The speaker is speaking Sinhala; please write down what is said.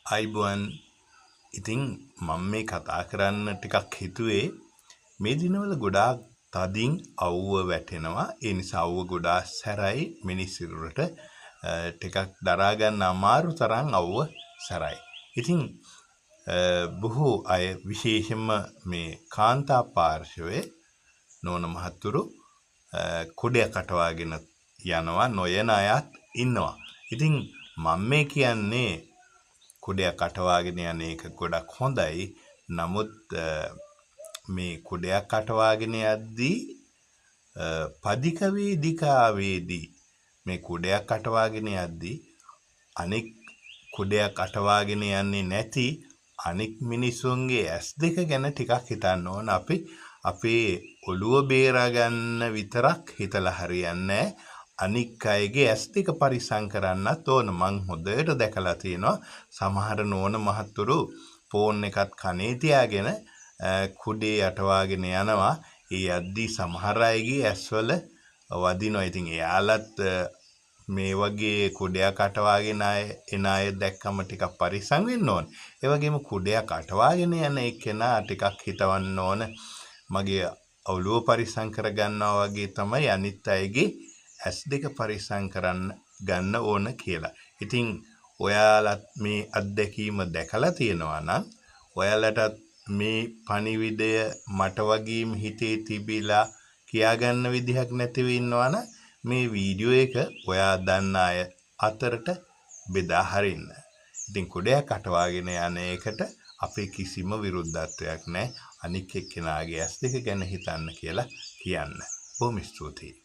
අයිබෝන්. ඉතින් මම මේ කතා කරන්න ටිකක් හිතුවේ මේ දිනවල ගොඩාක් තදින් අවුව වැටෙනවා. ඒ නිසා අවුව ගොඩාක් සැරයි. මිනිස් සිරුරට ටිකක් දරා ගන්න අමාරු තරම් අවුව සැරයි. ඉතින් බොහෝ අය විශේෂයෙන්ම මේ කාන්තා පාර්ශවයේ නෝන මහත්තුරු කුඩයක් අටවාගෙන යනවා, නොයන අයත් ඉන්නවා. ඉතින් මම මේ කියන්නේ කුඩයක් අටවාගෙන යන එක ගොඩක් හොඳයි. නමුත් මේ කුඩයක් අටවාගෙන යද්දී පදික වේදිකාවේදී මේ කුඩයක් අටවාගෙන යද්දී අනෙක් කුඩයක් අටවාගෙන යන්නේ නැති අනෙක් මිනිසුන්ගේ ඇස් දෙක ගැන ටිකක් හිතන්න ඕන. අපි අපේ ඔළුව බේරා ගන්න විතරක් හිතලා හරියන්නේ නැහැ. අනික් අයගේ ඇස් දෙක පරිස්සම් කරන්නත් ඕන. මං හොඳට දැකලා තියෙනවා සමහර නෝන මහත්තුරු ෆෝන් එකත් කනේ තියාගෙන කුඩේ අටවාගෙන යනවා. ඒ යද්දී සමහර අයගේ ඇස්වල වදිනවා. ඉතින් එයාලත් මේ වගේ කුඩයක් අටවාගෙන එන අය දැක්කම ටිකක් පරිස්සම් වෙන්න ඕන. ඒ වගේම කුඩයක් අටවාගෙන යන එක්කෙනා ටිකක් හිතවන්න ඕන. මගේ ඔළුව පරිස්සම් කරගන්නවා වගේ තමයි අනිත් අයගේ ඇස් දෙක පරිස්සම් කරන්න ගන්න ඕන කියලා. ඉතින් ඔයාලත් මේ අත්දැකීම දැකලා තියෙනවා නම් ඔයාලටත් මේ පණිවිඩය මට වගේම හිතේ තිබිලා කියාගන්න විදිහක් නැතිව ඉන්නවා නම් මේ වීඩියෝ එක ඔයා දන්න අය අතරට බෙදා හරින්න. ඉතින් කුඩයක් අටවාගෙන යන එකට අපේ කිසිම විරුද්ධත්වයක් නැහැ. අනික් එක්කෙනාගේ ඇස් දෙක ගැන හිතන්න කියලා කියන්න. බොහොම ස්තුතියි.